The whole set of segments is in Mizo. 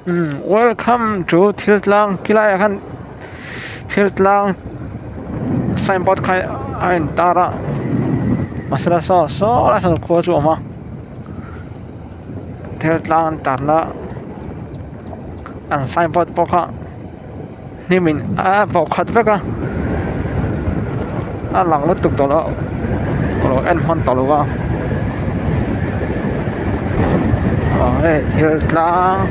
Umm welcome to thil tlang khi laiah khan thil tlang signboard kha a intar a mahsela saw saw lai sawn khua chu a awm a thil tlang an tarna an signboard pawh kha hnim in a bawh khat vek a a lang lutuk tawh lo a lo en hman tawh lo a aw hei thil tlang.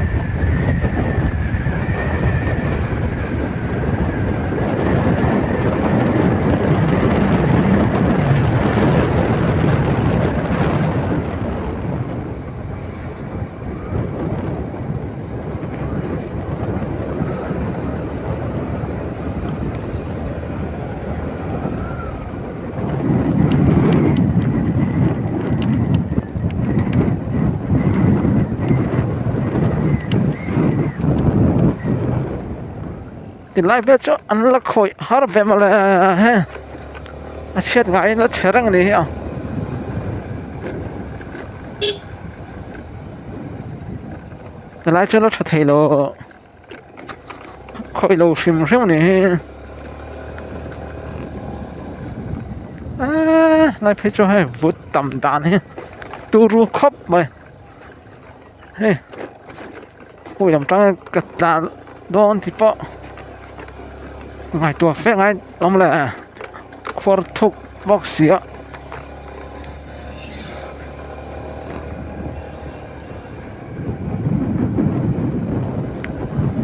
Tilai vel chu an la khawih har ve mawle he a chhiat ngaiin a chhe reng a ni hi a. Tilai chu la tha thei lo khawih lo hrim hrim a ni hi eee lai phei chu hei vut tam dan hi turu khawp mai hei khawi lam tang ka tlan dawn tih pawh ngaihtuah fe ngai awm le khuar thuk bawk si a.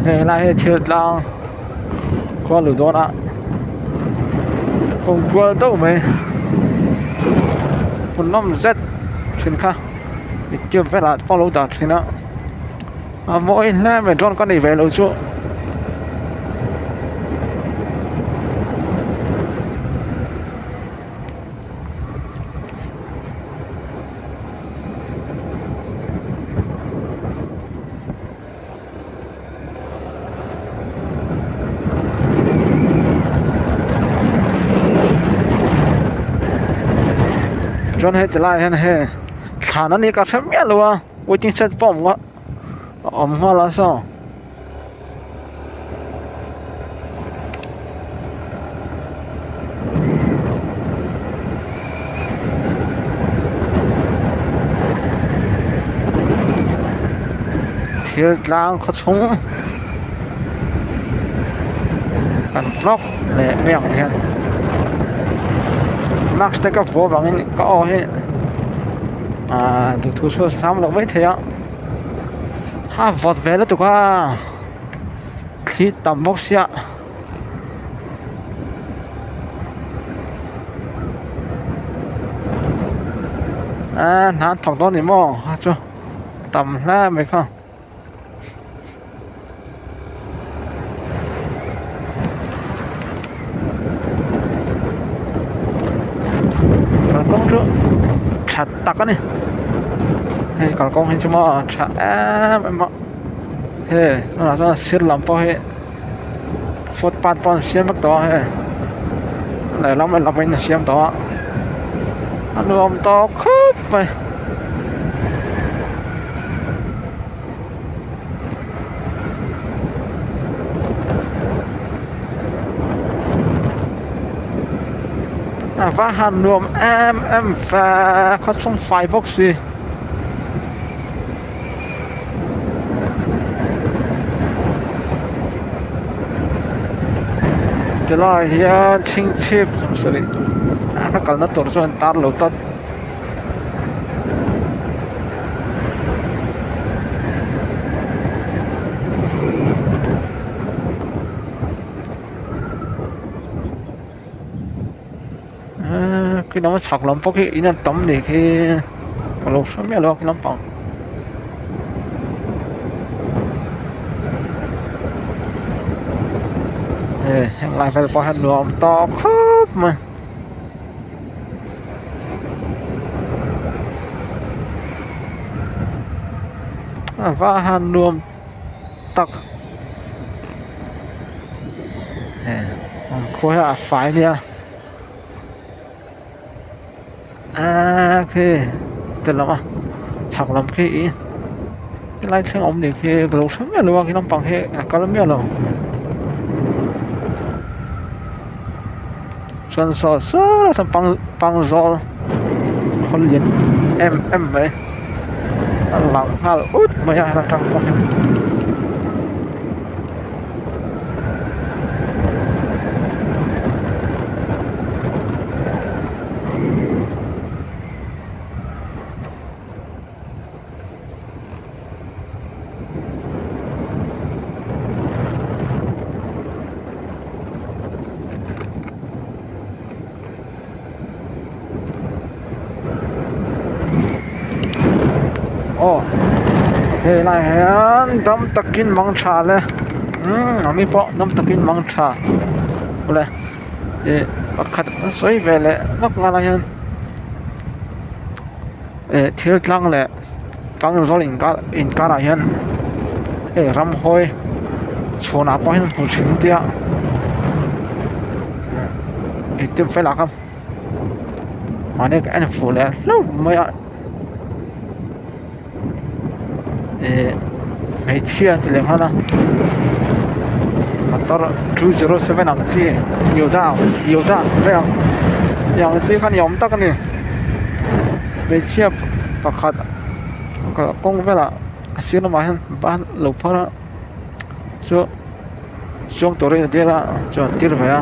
Hei lai hi thil tlang khua lu dawn a kawng kual deuh mai hmuhnawm zet thin kha youtube velah te pawh a lo dah thin a a mawi hle mai drone ka nei ve lo chu. Chuan hei ti laiah hian hei thlan a nih ka hre miah lo a waiting shed pawh a awm a a awm nghal a saw. Thil tlang khaw chhung kan vlog leh mai ang hian mask te ka vuah vangin ka aw hi ahh duhthu chu a sam loh mai thei a. A vawt ve lutuk a thli tam bawk sia a hna an thawk dawn ni maw a chu tam hle mai kha. Kalkawng chu tha tak a ni hei kalkawng hi chu maw tha em em a hei tunah chuan sir lam pawh hi footpath pawh an siam vek tawh a hei lehlam lehlam in a siam tawh a a nuam tawh khawp mai. A va han nuam em em ve khaw chhung fai bawk si. Tilai hian chhingchhip sarih a kalna tur chu an tar lo tlat. Eee khi lam chhak lam pawh khi in an tam ni khi ka lo hre miah lo a khi lampang. Hei heng lai vel pawh hian nuam tawk khawp mai. A va han nuam tak an khua hi a fai nia aaa khi ti lam a chhak lam khi. Helai thleng awm nih khi ka lo hre miah lo a khi lampang hi a kal miah lo chuan saw saw sawn pang pangzawl khaw lian em em mai a lang nghal ut mai a heta tang pawh hian. Aw hei lai hian dam takin mang tha le umm a mi pawh dam takin mang tha awle ih pakhat an sawi ve leh vak lai hian. Eh thil tlang leh pangzawl inkar inkarah hian hei ramhawi chhuanah pawh hian hmu thin tia youtube velah khan mahni ka en fuh leh hlauh mai a eh hmeichhia an ti leh nghal a motor 207 ang chi yoda yoda vel ang tiang chi kha ni awm tak a ni hmeichhia pakhat kawng velah a sir lamah hian ban lo phar a chu chuang turin a dil a chuan tir ve a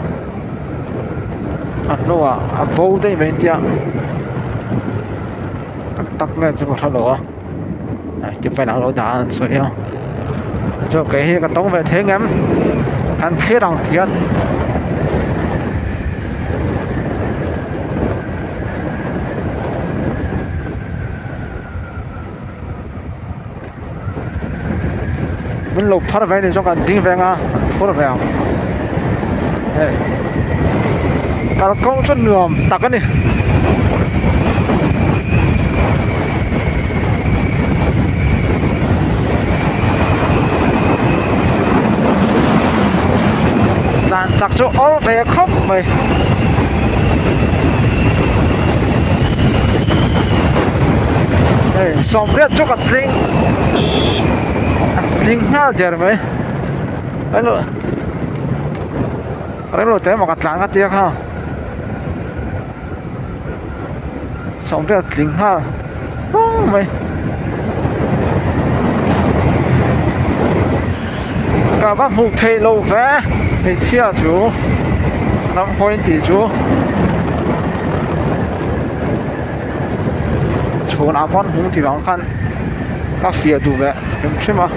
a hnuah a bo daih mai tia tak tak nge chu ka hre lo a engtin alo dah a an sawi a chu kei hi ka tawng ve thei ang em kan thlir ang ti hian. Min lo phar ve anih chuan kan ding ve anga kan phur ve ang hei kalkawng chu nuam tak a ni. Tlan chak chu awr ve khawp mai. Hei sawmriat chu ka tling a tling nghal der mai hello reng te emaw ka tlan ka tia kha sawmriat tling nghal vang mai ka va hmuh theih loh ve hmeichhia chu ramhuai tih chu. Chhunah pawn hung ti vang khan ka fiah duh leh hrim hrim a.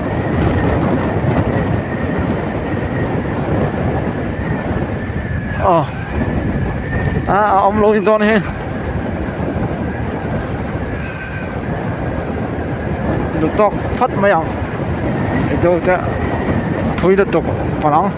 Aw a a awm lo ni dawn hi. Lu tawk phat mai ang. Eitur te thui lutuk palh ang.